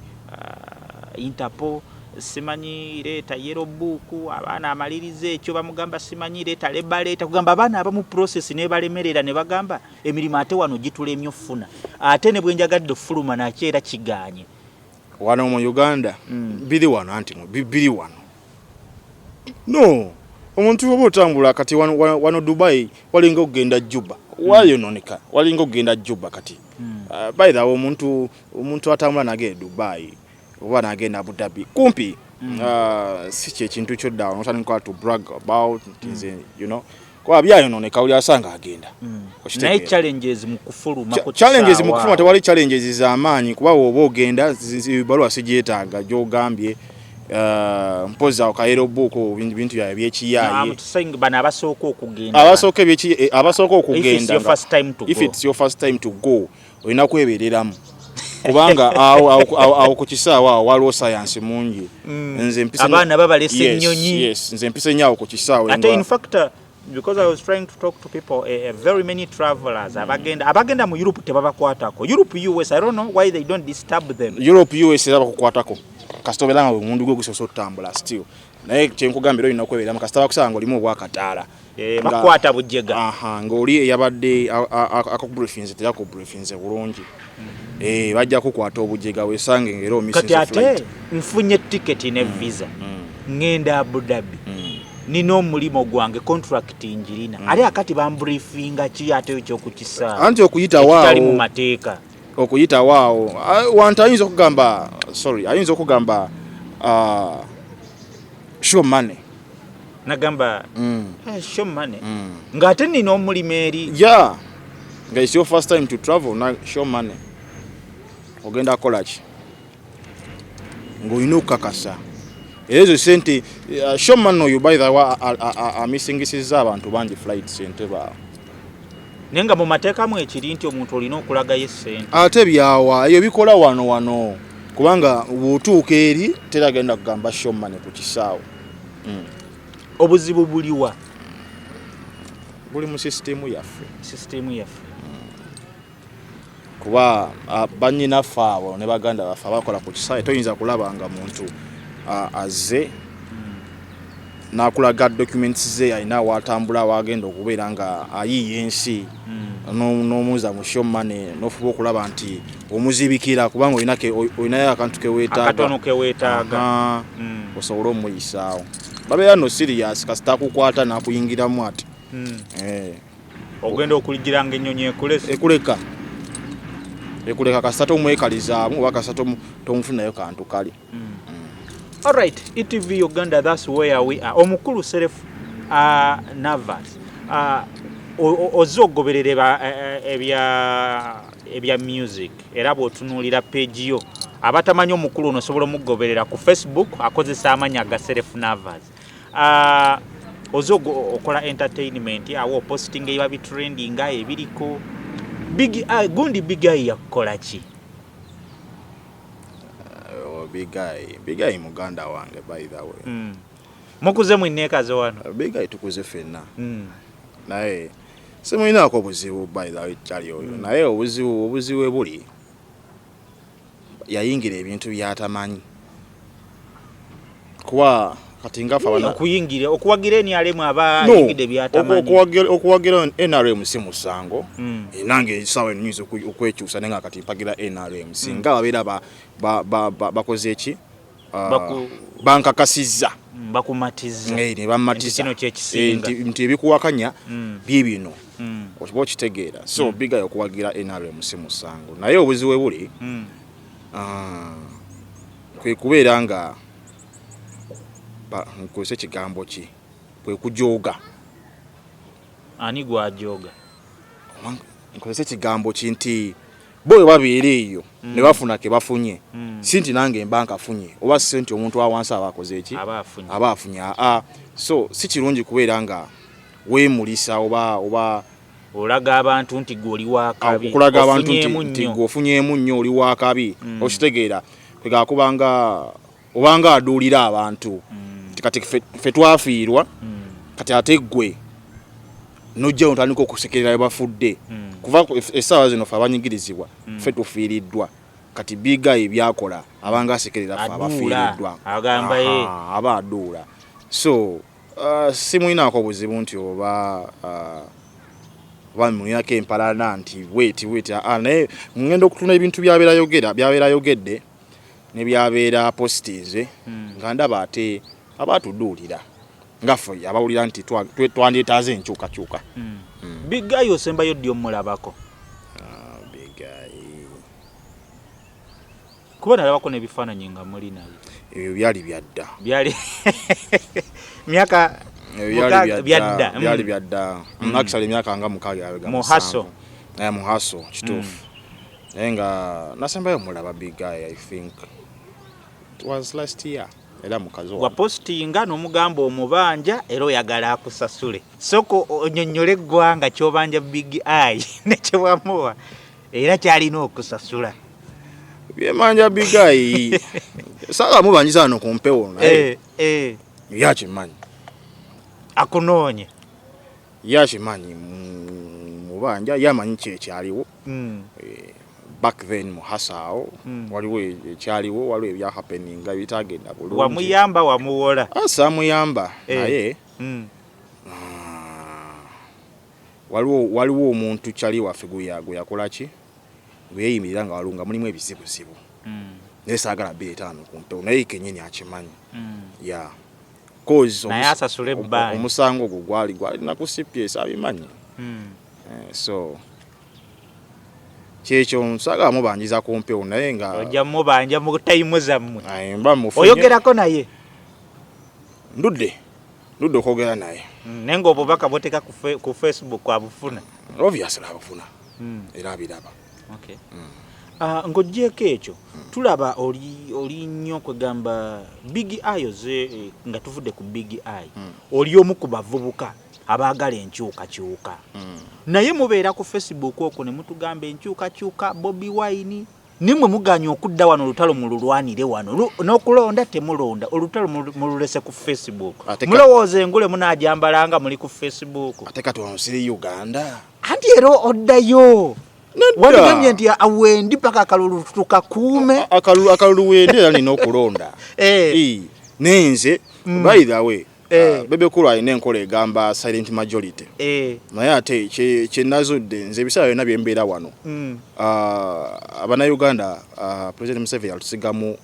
Interpol, simanyi leeta yellow book. Abaana amaliriza ekyo bamugamba simanyi leeta labour letter. Kugamba abaana abamu process nebalemerera, ne bagamba emirimu ate wano gitulemye ofuna, ate ne bwenjagadde ofuluma nakyo era kiganye. Wano mu Uganda biri wano anti biri wano no omuntu oba otambula kati wano Dubai walinga okugenda Juba, wayononeka, walinga okugenda Juba kati. By the way, omuntu atambula nagenda Dubai oba nagenda Abu Dhabi kumpi, si kyekintu kyodda awo notandika to brag about nti nze, kuba byayononeka, oli asanga agenda. Okitegeera? Naye challenges mu kufuluma ku Challenges mu kisaawe kufuluma awo. Tewali challenges z'amaanyi, kuba woba ogenda baluwa sigyetaaga gyogambye, mpozi awo ka yellow book, bintu byawe byekiyaaye. I'm saying bano abasooka okugenda. Abasooka okugenda If it's your first time to if go. it's your first time to go, olina kwebereramu kubanga awo ku kisaawe awo waliwo sayansi mungi. Nze mpise Abaana babalese Yes, ennyonyi. yes, nze mpise nnyo awo ku kisaawe Ate in fact, because I was trying to talk to people, very many travelers abagenda mu Europe tebabakwatako. Europe, US, I don't know why they don't disturb them. Europe, US era bakukwatako kasita obeera nga omundu gwe gusoose otambula still. Naye kyenkugambira, olina okwebeeramu kasita bakusanga nga olimu obwakataala. Bakwata bujega. Aha, ng'oli eyabadde akubriefinze teyakubriefinze bulungi. Bajja kukwata obujega wesange ng'era Kati omissinze ate flight. nfunye tiketi ne visa, ŋŋenda Abu Dhabi, nina omulimu gwange, contract njirina, ate akati bambriefinga ki ate ekyokukisaawe Anti okuyitawo ekitali mu awo mateeka? Okuyitawo awo, wantu ayinza okugamba, sorry, ayinza okugamba show money. Nagamba show money, ng'ate nina omulimu eri. Yeah, nga it's your first time to travel na show money, ogenda kukola ki ng'olina okukakasa era ezo sente? Show money oyo, by the way, amisingisiza abantu bangi flight sente baawo. Naye nga mu mateeka mu ekiri nti omuntu olina okulagayo essente. Ate byawa ebyo bikola wano kubanga bw'otuuka eri teragenda kugamba show money ku kisaawe. Obuzibu buliwa? Buli mu sisitimu yaffe. Sisitimu yaffe. Kuba bannyinaffe abo ne baganda baffe abakola ku kisaawe, toyinza kulaba nga muntu azze n'akulaga documents ze, alina watambula wagenda okubeera nga ayiiya ensi, n'omuuza mu show money, n'ofuba okulaba nti omuzibikira kubanga olinayo akantu keweetaaga. Akatono keweetaaga. Aha, osobole omuyisaawo. Babeera no serious kasita akukwata n'akuyingiramu ati. Ogenda okuligira nga ennyonyi ekulese. Ekuleka kasita tomwekalizaamu oba kasita tomufunayo kantu kali. Alright, ETV Uganda, that's where we are. Omukulu Self Navas, ozze ogoberera ebya music, era bw'otunuulira page yo, abatamanyi omukulu ono osobola omugoberera ku Facebook, akozesa amannya ga Self Navas. Ozze okola entertainment awo, oposting ebiba bitrendinga ebiriko Big Eye, gundi Big Eye yakukola ki? Oh, Big Eye, Big Eye muganda wange, by the way. Mukuze mwenneekazo wano. Big Eye tukuze ffenna. Naye simulinaako buzibu, by the way, kyali oyo. Naye obuzibu we buli, yayingira ebintu byatamanyi kuba Kati nga ffe abana Okuyingira okuwagira NRM aba No, ayingidde byatamanyi. Okuwagira NRM si musango. Nange essaawa eno nyinza okwekyusa naye nga kati mpagira NRM singa babeera bakoze eki? Ah, bankakasizza. Bakumatiza. Ne bamatiza. Nti kino kyekisinga. Nti ebikuwakanya bye bino, oba okitegeera? So Big Eye okuwagira NRM si musango, naye obuzibu bwe buli kwe kubeera nga nkozesa ekigambo ki, kwe kujooga. Ani gwajoga? Oba nkozesa ekigambo ki nti bo bwe babeera eyo ne bafuna ke bafunye, si nti nange mba nkafunye, oba si nti omuntu awansi aba akoze eki, Aba afunye. Aba afunye. Aa, so si kirungi kubeera nga weemulisa oba olaga abantu nti gwe oli wakabi. Okulaga abantu nti Ofunyeemu nti nnyo. gwe ofunyeemu nnyo, oli wakabi. Okitegeera? Kwega kubanga obanga aduulira abantu nti kati ffe twafiirwa, kati ate ggwe nojja otandika okusekerera bwe bafudde. Kuva essaawa zino ffe abanyigirizibwa, ffe tufiiriddwa. Kati Big Eye byakola abanga asekerera ffe Aduula. abafiiriddwa. Agamba ye. Aha, aba aduula. So simulinaako buzibu nti oba mulinako empalana nti bweti bweti, aa, naye ngenda okutuna ebintu byabeera yogera, byabeera ayogedde ne byabeera postinze, nga ndaba ate aba atuduulira nga ffe abawulira nti twandyetaaze enkyukakyuka. Big Eye osembayo ddi omulabako? Ah, Big Eye. Kuba nalabako n'ebifaananyi nga muli naye. Ebyo byali byadda. Byali myaka Ebyo byali byadda. Byali byadda. Actually emyaka nga 6 yabega. Mu hustle. Naye mu hustle kituufu, naye nga nasembayo mulaba Big Eye, I think it was last year, era mukazi wange. Wapositinga n'omugamba omubanja era oyagala akusasule. Sooka onyonnyole eggwanga kyobanja Big Eye nekyewamuwa era kyalina okusasula. Byemanja Big Eye saga mubanjiza wano ku mpewo, naye yakimanyi. Akunoonye. Yakimanyi, mubanja, yamanyi kyekyaliwo. Back then mu hustle awo waliwo ekyaliwo, waliwo ebyahappeninga ebitagenda bulungi. Wamuyamba, wamuwola? Ah, saamuyamba, naye waliwo omuntu kyali waffe gwe yakola ki, gwe yeeyimirira nga waliwo nga mulimu ebizibuzibu, naye saagala 25 ku mpewo, naye kenyini akimanyi. Ya, cause Naye asasule ebbanja. Omusango ogwo gwali na ku CPS, abimanyi. So kyekyo, nsaagala mubanjiza ku mpewo, naye nga Ojja mubanja mu time zammwe. Aye, mba mufunye. Oyogerako naye? Ndudde okwogera naye. Naye ng'obubaka bwoteeka ku Facebook abufuna? Obviously abufuna, era abiraba. Okay. Ah, ng'oggyeeko ekyo, tulaba oli nnyo kwegamba Big Eye oze nga tuvudde ku Big Eye, oli omu ku bavubuka abaagala enkyukakyuka, naye mubeera ku Facebook okwo ne mutugamba enkyukakyuka, Bobi Wine, nimwe muganya okudda wano olutalo mululwanire wano. N'okulonda temulonda, olutalo mululese ku Facebook. Mulowooza engule munaajambala nga muli ku Facebook? Ate kati wano siri Uganda. Anti era oddayo. Nedda. Waligambye nti awendi paka akalulu tukakuume. Akalulu wendi, era nina okulonda. Naye nze, by the way, Bebe Cool alina enkola egamba silent majority, naye ate kye nazudde nze ebiseera byonna bye mbeera wano, Abannayuganda, President Museveni atusigamu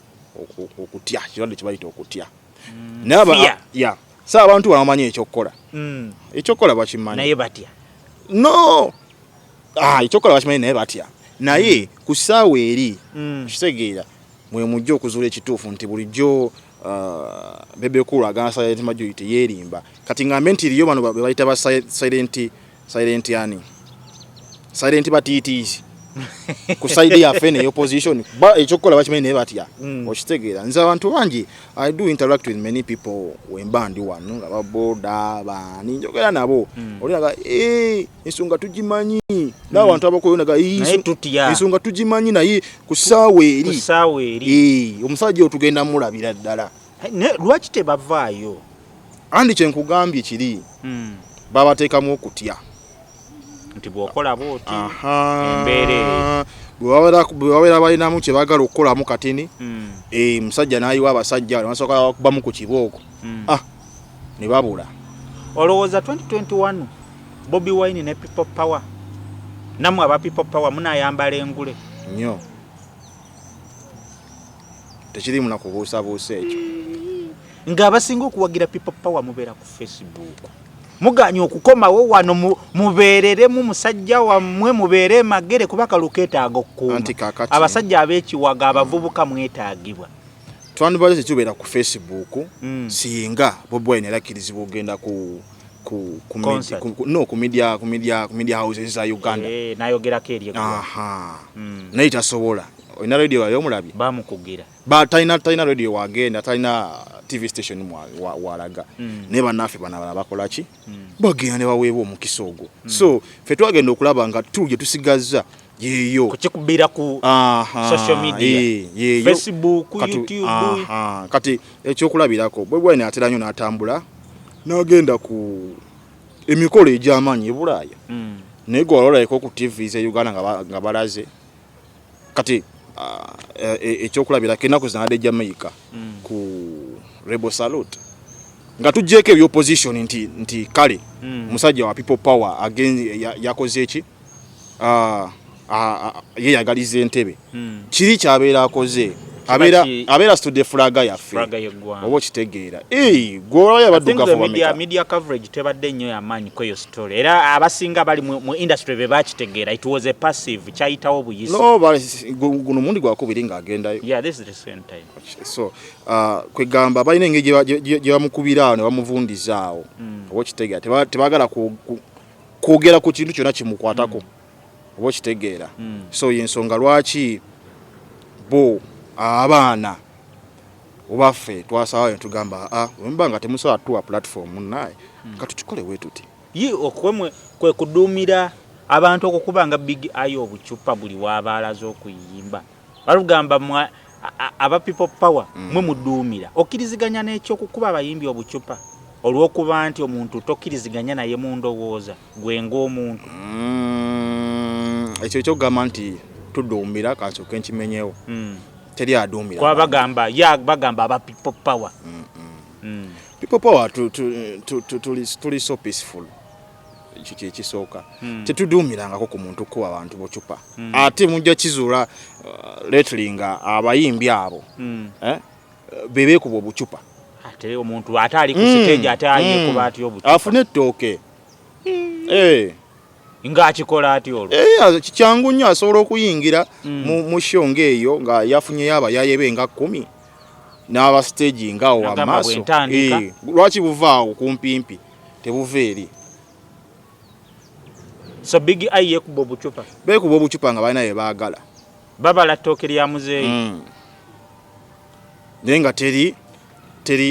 okutya, kirwadde kye bayita okutya. Naye Fear. Yeah. So abantu bano bamanyi ekyokukola. Ekyokukola bakimanyi. Naye batya. No, ekyokukola bakimanyi, naye batya. Naye ku ssaawa eri, kitegeera mwe mujja okuzuula ekituufu nti bulijjo Bebe Cool agamba silent majority yeerimba. Kati ngambe nti eriyo bano be bayita ba silent ani, silent batiitiizi ku side yaffe ne opposition, ba ekyokukola bakimanyi, naye batya. Okitegeera? Nze abantu bangi, I do interact with many people wemba ndi wano, nga baboda baani njogera nabo. Olinaga, "Eh, ensonga tugimanyi," n'abantu abakoyonaga, Naye tutya. "Ensonga tugimanyi," naye ku ssaawa Ku eri, ssaawa eri, omusajja oyo tugenda mulabira ddala. Lwaki tebavaayo? Andi kyenkugambye kiri, babateekamu okutya. Nti bw'okola bwoti Aha. embeera eyo. Bwe babeera balinamu kye baagala okukolamu katini, musajja n'ayiwa abasajja ne basooka bakubamu ku kibooko, ah, ne babula. Olowooza 2021 Bobi Wine ne People Power, nammwe aba People Power munayambala engule? Nnyo, tekirimu nakubuusabuusa ekyo. Ng'abasinga okuwagira People Power mubeera ku Facebook, muganye okukomawo wano mubeereremu musajja wammwe, mubeere emagere kuba kalulu keetaaga okukuuma. Anti kaakati- Abasajja ab'ekiwaga, abavubuka mwetaagibwa. Twandibadde tetubeera ku Facebook singa Bobi Wine yali akkirizibwa okugenda ku Concert. No, ku media houses za Uganda. Eh, n'ayogerako eri eggwanga. Aha. Naye tasobola. Olina radio wayo omulabye? Bamukugira. Ba talina radio wagenda, talina TV station walaga. Naye bannaffe bano abalala bakola ki? Bagenda ne baweebwa omukisa ogwo. So ffe twagenda okulaba nga tu gye tusigazza yeeyo. Kukikubira ku social media. Eh, yeeyo. Facebook, Kati, YouTube. Aha, kati ekyokulabirako, Bobi Wine atera nnyo n'atambula n'agenda ku emikolo egy'amaanyi e Bulaaya, naye gwe walolabeko ku TV ze Uganda nga balaze? Kati ekyokulabirako, ennaku zinadde Jamaica ku Rebel Salute, nga tugyeko ebyopposition nti kale musajja wa People Power yakoze eki? Yeyagaliza entebe. Kiri kyabeera akoze, abeera situdde flag yaffe. Flag y'eggwanga. Oba okitegeera? Gwolabye abaddugavu bameka? Media coverage tebadde nnyo yamaanyi kweyo story, era abasinga bali mu industry be bakitegeera. It was a passive, kyayitawo buyisi. No, guno mundi gwakubiri ng'agendayo. Yeah, this is the same time. So kwegamba balina engeri gye bamukubira awo ne bamuvundiza awo. Oba okitegeera? Tebaagala kwogera ku kintu kyonna kimukwatako. Oba okitegeera? So yensonga lwaki bo abaana oba ffe twasalawo ne tugamba, aa, wemba nga temusobola tuwa platform, naye katukikole bwe tuti. Ye okwemwe kwe kuduumira abantu okukubanga Big Eye obucupa buli wabaalaze okuyimba. Balugamba aba People Power mwe muduumira. Okkiriziganya n'ekyokukuba abayimbi obucupa olw'okuba nti omuntu tokkiriziganya naye mu ndowooza gwe ng'omuntu? Ekyo ekyokugamba nti tuduumira, kansooke nkimenyewo. Teri aduumira. Kuba bagamba ya bagamba aba People Power. People Power tuli so peaceful. Ekyo kyekisooka. Tetuduumirangako ku muntu kuba abantu bucupa. Ate mujja kizuula lately nga abayimbi abo be beekuba obucupa. Ate omuntu ate ali ku stage, ate ayeekuba atya obucupa? Afune ettooke. Ng'akikola atya olwo? Kyangu nnyo, asobola okuyingira mu show ng'eyo nga yafunyeyo abayaaye be nga 10 n'aba stage ng'awo Nagamba amaaso. bwe ntandika. Lwaki buva awo kumpimpi, tebuva eri? So Big Eye yeekuba obucupa? Beekuba obucupa nga balina bye baagala. Babala ttooke lya muzeeyi. Naye nga teri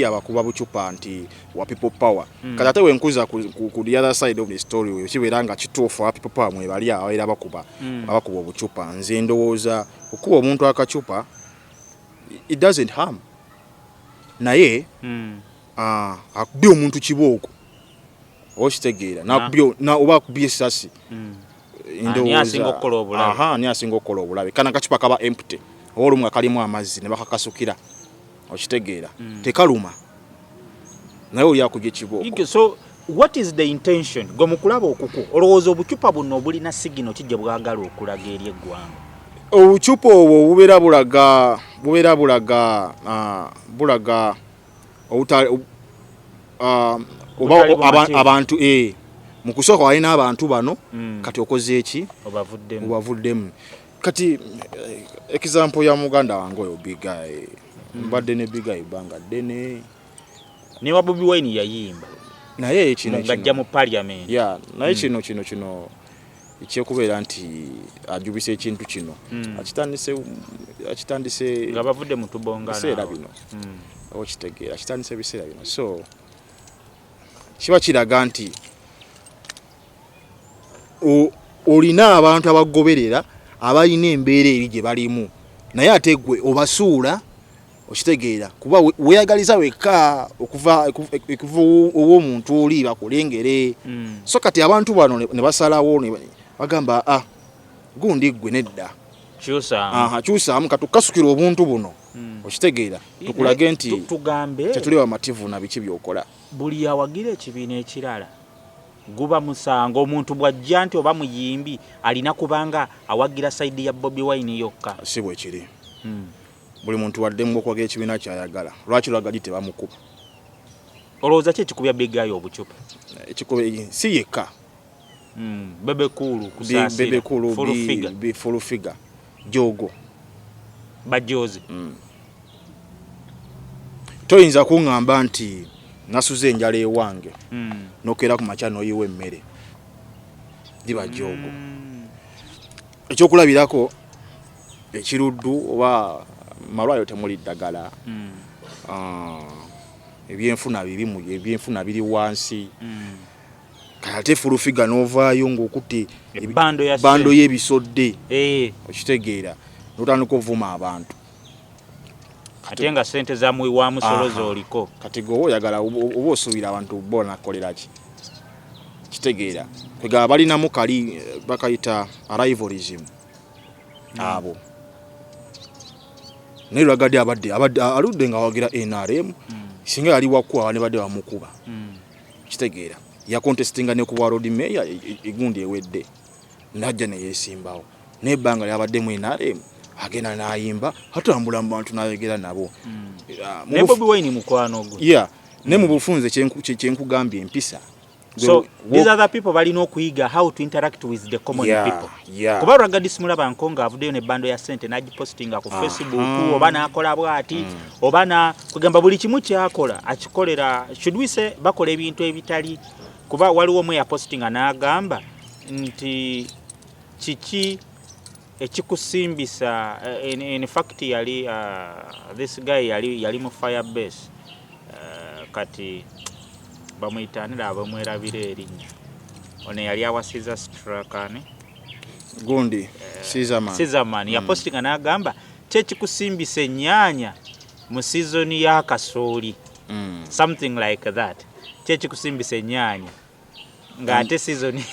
abakuba bucupa nti wa People Power. Kati ate wenkuza ku the other side of the story, we kibeera nga kituufu aba People Power mwebali ababeera bakuba abakuba obucupa, nze ndowooza okuba omuntu akacupa, it doesn't harm, naye akubye omuntu kibooko, okitegeera, nakubye oba akubye esasi, Ani asinga okukola obulabe? Aha, ani asinga okukola obulabe? Kana akacupa kaba empty oba olumu nga kalimu amazzi ne bakakasukira, okitegeera, tekaluma, naye oli akubye kibooko. So what is the intention? Gwe mukulaba okuku, olowooza obucupa buno obulina signal ki gye bwagala okulaga eri eggwanga? Obucupa obwo bubeera bulaga oba Obutali bumativu. Abantu, mu kusooka walina abantu bano, kati okoze eki? Obavuddemu. Obavuddemu. Kati example ya muganda wange oyo Big Eye, mbadde ne Big Eye ebbanga ddene. Ne wa Bobi Wine yayimba. Naye kino ng'ajja mu parliament. Ya, naye kino ekyekubeera nti ajubisa ekintu kino, akitandise nga bavudde mu tubonga biseera naawe. bino. Okitegeera, kitandise ebiseera bino, so kiba kiraga nti olina abantu abagoberera abalina embeera eri gye balimu, naye ate gwe obasuula, okitegeera, kuba weeyagaliza wekka okuva ow'omuntu oli bakulengere. So kati abantu bano ne basalawo ne bagamba, ah, gundi ggwe nedda. Kyusaamu. Aha, kyusaamu katukasukira obuntu buno. Okitegeera, tukulage nti Tugambe tetuli bamativu na biki byokola. Buli awagira ekibiina ekirala guba musango. Omuntu bw'ajja nti oba muyimbi alina kubanga awagira side ya Bobi Wine yokka? Si bwe kiri. Buli muntu waddemu okwagira ekibiina kyayagala. Lwaki Ragga Dee tebamukuba? Olowooza ki ekikubya Big Eye obucupa? Ekikuba si yekka. Bebe Cool, Kusaasira, Bebe Cool, Full Figure. Full Figure, Jogo. Bajozi. Toyinza kuŋŋamba nti nasuze enjala ewange, nokeera ku makya n'oyiwa emmere, liba jogo. Ekyokulabirako, ekiruddu oba malwaliro temuli ddagala. Ah, ebyenfuna bibi, ebyenfuna biri wansi. Kati ate Full Figure n'ovaayo ng'okutte Ebbando ya bando ssente. y'ebisodde. Okitegeera, n'otandika ovuma abantu. Ate nga sente za muwi wa musolo z'oliko. Kati gwe oba oyagala oba osuubira abantu bo nakolera ki? Kitegeera, kwegaba balinamu kali bakayita rivalism abo. Naye Ragga Dee abadde aludde nga awagira NRM. Singa yali wakuwa ne badde bamukuba. Kitegeera, yacontestinga ne ku bwa Lord Mayor egundi ewedde, najja neyesimbawo, nebbanga lyabaddemu NRM agenda n'ayimba, atambula mu bantu n'ayogera nabo. Ah, Naye Bobi Wine mukwano gwe. Yeah, ne mu bufunze kyenkugambye empisa. So these other people balina okuyiga how to interact with the common people. Kuba Ragga Dee simulaba nko nga avuddeyo ne bando ya sente n'agipostinga ku Facebook oba n'akola bw'ati oba na kugamba buli kimu kyakola akikolera. Should we say bakola ebintu ebitali? Kuba waliwo omwe yapostinga n'agamba nti kiki ekikusimbisa, in fact yali this guy yali mu Firebase, kati bamuyita abamwerabira erinnya, ono yali awasiza Strakane. Gundi Caesarman. Caesarman yapostinga n'agamba kyekikusimbisa ennyaanya mu season ya kasooli, something like that, kyekikusimbisa ennyaanya ng'ate season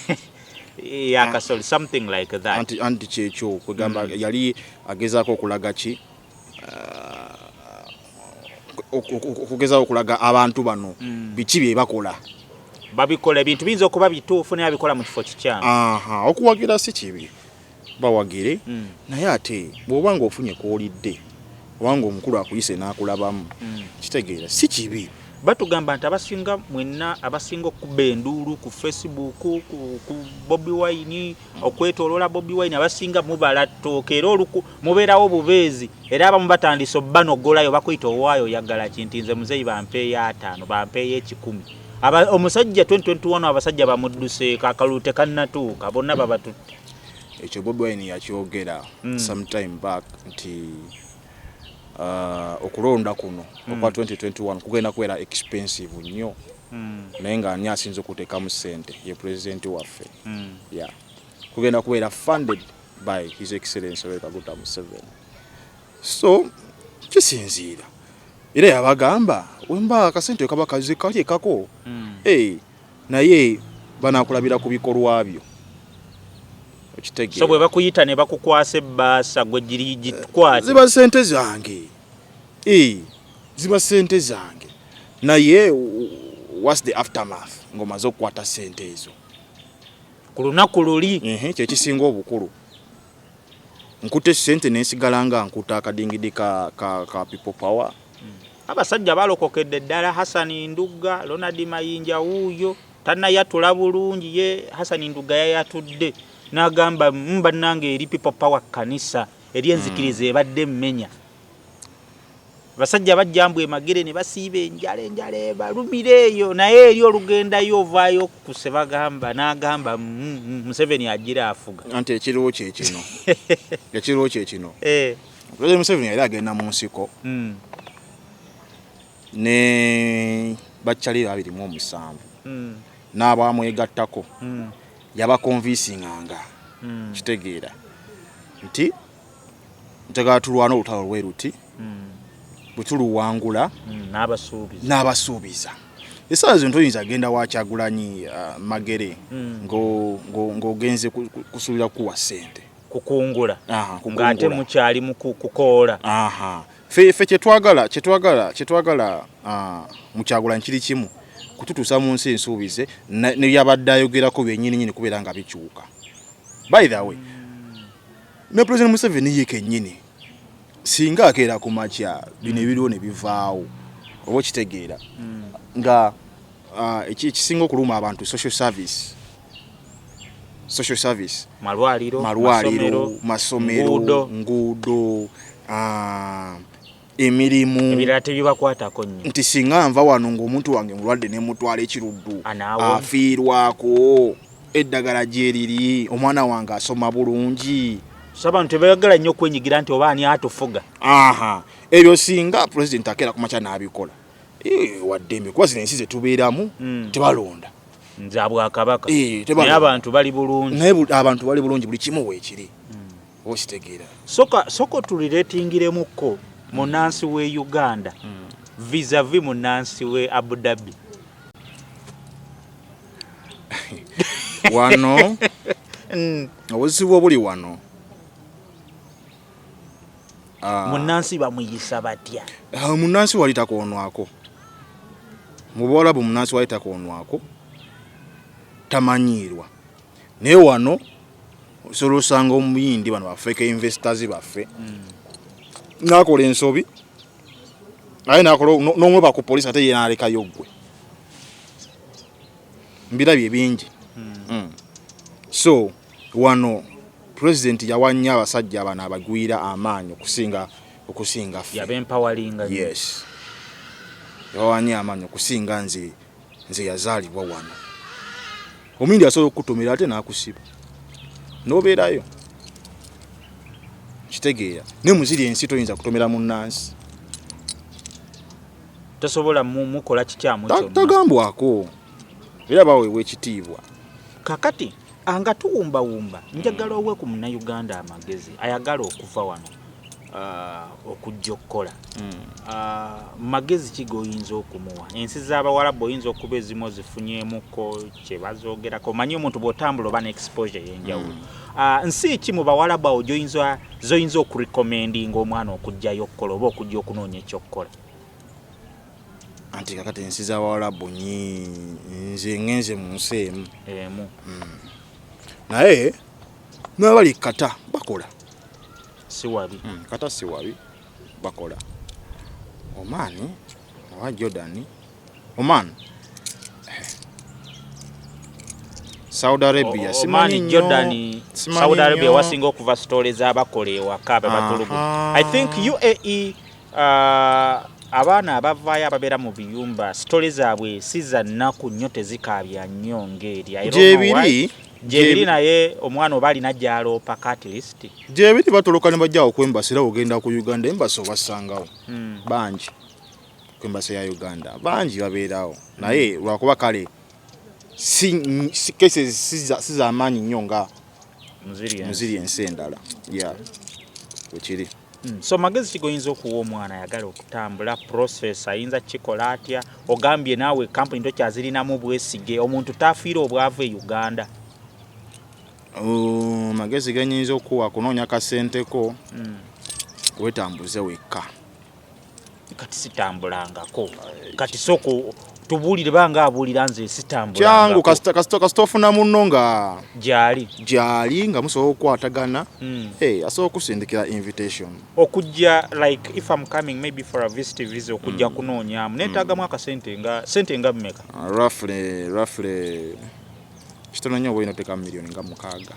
ya kasooli, something like that. Anti kyekyo kwegamba yali agezaako okulaga ki, okugezaako okulaga abantu bano biki bye bakola. Babikola ebintu biyinza okuba bituufu naye abikola mu kifo kikyamu. Aha, okuwagira si kibi, bawagire. Naye ate bw'oba ng'ofunye kwolidde obanga omukulu akuyise n'akulabamu, kitegeera, si kibi. Batugamba nti abasinga mwenna abasinga okuba enduulu ku Facebook ku Bobi Wine, okwetoloola Bobi Wine, abasinga mubala ttooka era oluku mubeerawo bubeezi, era abamu batandise obbanogolayo bakuyita owaayo oyagala ki, nti nze muzeeyi bampeeyo 50, bampeeyo 100. Omusajja 2021 abasajja bamudduseeko, akalulu tekannatuuka, bonna babatutte. Ekyo Bobi Wine yakyogera sometime back nti okulonda kuno okwa 2021 kugenda kubeera expensive nnyo. Naye nga ani asinza okuteekamu ssente? Ye pulezidenti waffe. Yeah, kugenda kubeera funded by His Excellence Yoweri Kaguta Museveni. So kisinziira, era yabagamba wemba akasente kaba kaze kali ekako. Hey, naye banakulabira ku bikolwa byo. Okitegeera? So bwe bakuyita ne bakukwasa ebbaasa, gwe giri gikwate? Ziba sente zange. Eh, ziba sente zange, naye what's the aftermath ng'omaze okukwata sente ezo? Ku lunaku luli. Ehe, kyekisinga obukulu. Nkutte sente nensigala nga nkuta akadingidi ka People Power. Abasajja balokokedde ddala. Hasani Ndugga, Ronald Mayinja wuuyo tannayatula bulungi. Ye Hasani Ndugga yayatudde n'agamba, bannange eri People Power kkanisa eri enzikiriza ebadde emmenya." Abasajja bajja mbu emagere ne basiiba enjala, enjala ebalumira eyo, naye eri olugendayo ovaayo kuse bagamba n'agamba, Museveni agira afuga." Anti ekiriwo kyekino, ekiriwo kyekino. President Museveni yali agenda mu nsiko ne bakyali 27 n'abamwegattako. Yabaconvincinganga, kitegeera, nti njagala tulwane olutalo lwe luti, bwe tuluwangula, N'abasuubiza. N'abasuubiza. Essaawa zino toyinza genda wa Kyagulanyi Magere ng'ogenze kusuubira kuwa ssente. Kukungula. Aha, ng'ate kukungula. Mukyali mu kukoola. Aha, ffe kyetwagala mu Kyagulanyi kiri kimu, kututuusa mu nsi ensuubize nebyabadde ayogerako byennyini nyini kubeera nga bikyuka. By the way, ne President Museveni ye kennyini singa akeera ku makya bino ebiriwo ne bivaawo, oba okitegeera nga ekisinga okuluma abantu social service, malwaliro, malwaliro, masomero, nguudo. Nguudo, emirimu. Ebirala tebibakwatako nnyo. Nti singa nva wano ng'omuntu wange mulwadde nemutwala ekiruddu, Anaawo. afiirwako eddagala gyeriri, omwana wange asoma bulungi. So abantu tebayagala nnyo okwenyigira nti oba ani atufuga. Aha, ebyo singa President akeera ku makya n'abikola, waddembe, kuba zino ensi zetubeeramu tebalonda. Nze abwakabaka. Tebalonda. Naye abantu bali bulungi. Naye abantu bali bulungi, buli kimu weekiri, oba okitegeera. Soka tuliretingiremukko munansi we Uganda vis-a-vis munansi we Abu Dhabi. Wano obuzibu obuli wano, Munansi bamuyisa batya? Munansi wali takoonwako mu Buwalabu, munansi wali takoonwako, tamanyiirwa. Naye wano osobola osanga omuyindi, bano ba fake investors baffe, nakola ensobi aye nakola n'omweba ku polisi, ate ye nalekayo ggwe. Mbirabye bingi. So wano President yawa nnyo abasajja bano abagwira amaanyi okusinga ffe. Yabempawalinga nnyo. Yes, yabawa nnyo amaanyi okusinga nze yazaalibwa wano. Omuyindi asobola okukutumira ate n'akusiba n'obeerayo, kitegeera. Naye muziri ensi toyinza kutomera munnansi. Tosobola mukola kikyamu kyonna. Tagambwako, era baweebwa ekitiibwa. Kakati anga tuwumbawumba, njagala owe ku Munnayuganda amagezi ayagala okuva wano okujja okukola. Magezi ki g'oyinza okumuwa? Ensi z'Abawalabu oyinza okuba ezimu ozifunyeemuko kye bazoogerako, omanyi omuntu bw'otambula oba ne exposure ey'enjawulo. Nsi ki mu Bawalabu awo zoyinza okurecommendinga omwana okujjayo okukola oba okujja okunoonya ekyokukola? Anti kakati ensi z'Abawalabu nyi nze ngenze mu nsi emu. Emu. Naye n'abali Kata bakola. Si wabi. Kata si wabi, bakola. Oman oba Jordan, Oman, Saudi Arabia, simanyi Oman, nnyo, Jordan, simanyi Saudi Arabia nnyo. Wasinga okuva story z'abakola ewaka ababatulugu. I think UAE, abaana abavaayo ababeera mu biyumba, story zaabwe si za nnaku nnyo, tezikaabya nnyo ng'eri. I don't know why. Gyebiri. Gyebiri, naye omwana oba alina gy'aloopa at least. Gyebiri, batoloka ne bajjawo ku embassy. Era ogenda ku Uganda Embassy obasangawo bangi ku embassy ya Uganda, bangi babeerawo. Naye lwakuba kale si cases si z'amaanyi nnyo nga muziri ensi. Muziri ensi endala ya wekiri. So magezi ki goyinza okuwa omwana ayagala okutambula? Process ayinza kikola atya? Ogambye naawe kampuni tokyazirinamu bwesige, omuntu tafiire obwavu e Uganda. Oh, magezi genyinza okuwa, kunoonya kasenteko, wetambuze wekka. Kati sitambulangako, kati sooka tubuulire, banga abuulira nze Kyangu. Sitambulangako. Kasita ofuna munno nga gyali. Gyali nga musobola okukwatagana, asobola okusindikira invitation. Okujja, like if I'm coming maybe for a visit visa, okujja kunoonyamu, neetaagamu akasente nga sente nga mmeka? Roughly kitono nnyo, oba olina oteekamu miliyoni nga 6.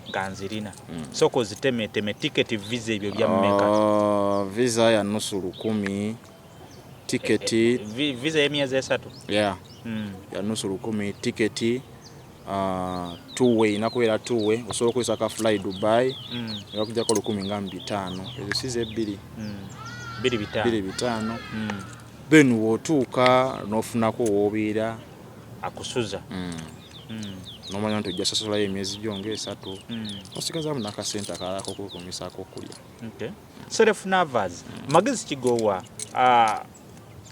Nga nzirina. Sooka ozitemeteme, tiketi, visa, ebyo bya mmeka? Visa ya nusu lukumi, tiketi. Visa y'emyezi 3? Yeah. Ya nusu lukumi, tiketi two way, inakubeera two way, osobola okukozesa ka Fly Dubai, nebakujjako 1,500, ezo si zebbiri. 2500. 2500. Then w'otuuka n'ofunako w'obeera. Akusuza. Nomanya nti ojja sasulayo emyezi gyo nga 3, osigazaamu n'akasente akalala k'okwekumisaako okulya. Okay. Self Navas, magezi kigowa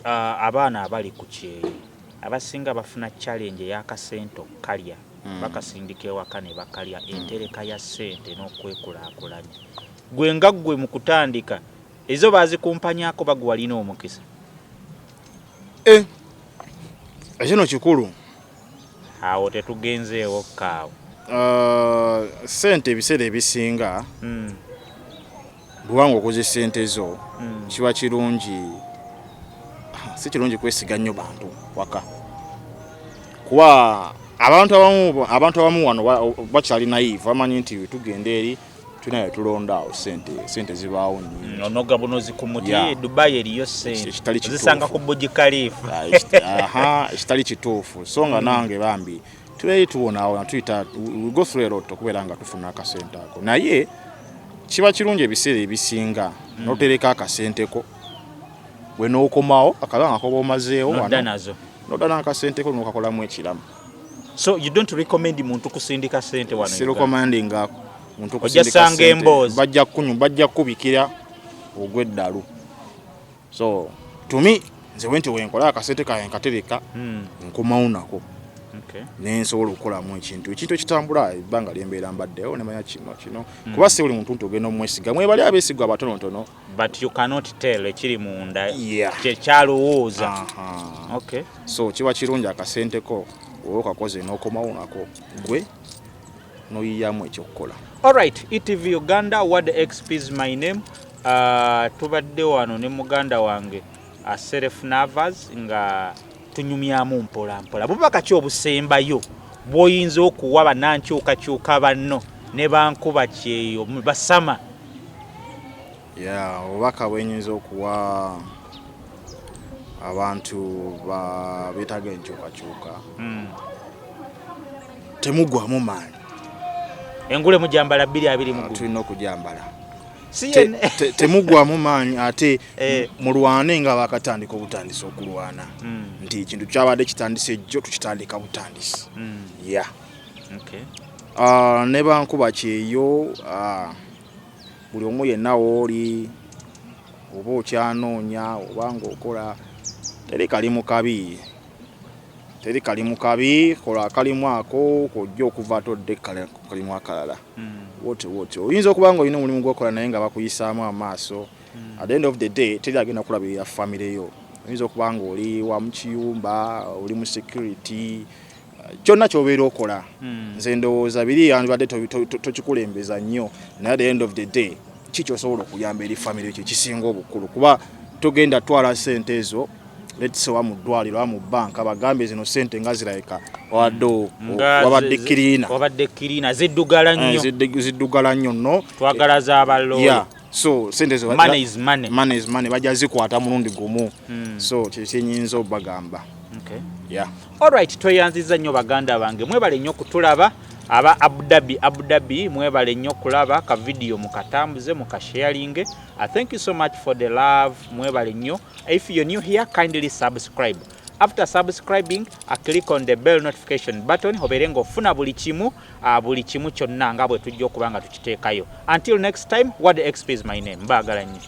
abaana abali ku kyeyo abasinga bafuna challenge ey'akasente okkalya. Bakasindika ewaka ne bakalya. Entereka ya ssente n'okwekulaakulanya, gwe nga ggwe mu kutandika ezo baazikumpanyako, bagwe walina omukisa? Eh, ekino kikulu. Awo tetugenzeewo kaawo. Sente ebiseera ebisinga, bwebanga okoze sente zo, kiba kirungi, si kirungi kwesiga nnyo bantu waka, kuba abantu abamu wano bakyali naive, bamanyi nti tugenda eri tulina tulonda awo sente, sente zibaawo nnyingi. Onoga bunozi ku muti. Dubai eriyo sente. Ekitali kituufu. Ozisanga ku Burj Khalifa. Ah, ekitali kituufu. So nga nange bambi tubeeri tuwonaawo, tuyita we go through a lot okubeera nga tufuna akasente ako, naye kiba kirungi ebiseera ebisinga notereka akasente ko, bwe nookomawo akabanga koba omazeewo nodda wano, nazo. Nodda n'akasente ko nokakolamu ekiramu. So you don't recommend muntu kusindika sente wano Uganda? Sirecommendinga muntu Ojja kusindika sanga sente. emboozi. Bajja kunyu, bajja kukubikira ogw'eddalu. So to me, nze bwe nti wenkola akasente kange nkatereka, nkomawo nako, nensobola okukolamu ekintu ekitambula ebbanga lyembeera mbaddewo, nemanya kino kino, kuba si buli muntu nti ogenda omwesiga. Mwebali abeesigwa abatonotono. But you cannot tell ekiri munda kyekyalowooza. Aha. Okay. So kiba kirungi akasente ko oba okakoze n'okomawo nako, gwe noyiyamu ekyokukola. Alright, ETV Uganda, Word XP is my name. Tubadde wano ne muganda wange Seref Navas nga tunyumyamu mpola mpola. Bubaka ki obusembayo bw'oyinza okuwa bannankyukakyuka banno ne bankuba kyeyo basama? Ya, obubaka bwenyinza okuwa abantu beetaaga enkyukakyuka, temugwamu maanyi. Engule mujambala 2021. Tulina okugyambala. CNN. Temugwamu maanyi ate mulwane nga bakatandika obutandisi okulwana, nti ekintu kyabadde kitandise ejjo, tukitandika butandisi. Ya. Ah, ne bankuba kyeyo, buli omu yenna wooli oba okyanoonya oba ng'okola, teri kali mu kabi, teri kali mu kabi. Kola akalimu ako kojja okuva todde kalimu akalala. Woti woti oyinza okuba nga olina omulimu gwokola naye nga bakuyisaamu amaaso. At the end of the day, teri agenda kulabirira famire yo. Oyinza okuba nga oli wa mu kiyumba, oli mu security, kyonna kyobeera okola. Nze ndowooza biri yandibadde tokikulembeza nnyo, naye at the end of the day, ki kyosobola okuyamba eri famire kyo kisinga obukulu, kuba togenda twala sente ezo, let's say, wa mu ddwaliro wa mu banka, bagambe zino sente nga zirabika wabadde Nga wabadde kirina. Wabadde kirina ziddugala nnyo. Ziddugala nnyo, no. Twagala z'abalooya. Yeah, so sente ezo Money is money. Money is money, bajja zikwata mulundi gumu. So kyenyinza obagamba. Yeah. Alright, tweyanziza nnyo baganda bange, mwebale nnyo kutulaba. Aba Abu Dhabi, Abu Dhabi, mwebale nnyo kulaba ka video, mukatambuze, mukasharinge. Thank you so much for the love, mwebale nnyo. If you're new here, kindly subscribe. After subscribing, click on the bell notification button obeere ng'ofuna buli kimu, buli kimu kyonna nga bwe tujja okuba nga tukiteekayo. Until next time, Word XP is my name. Mbaagala nnyo.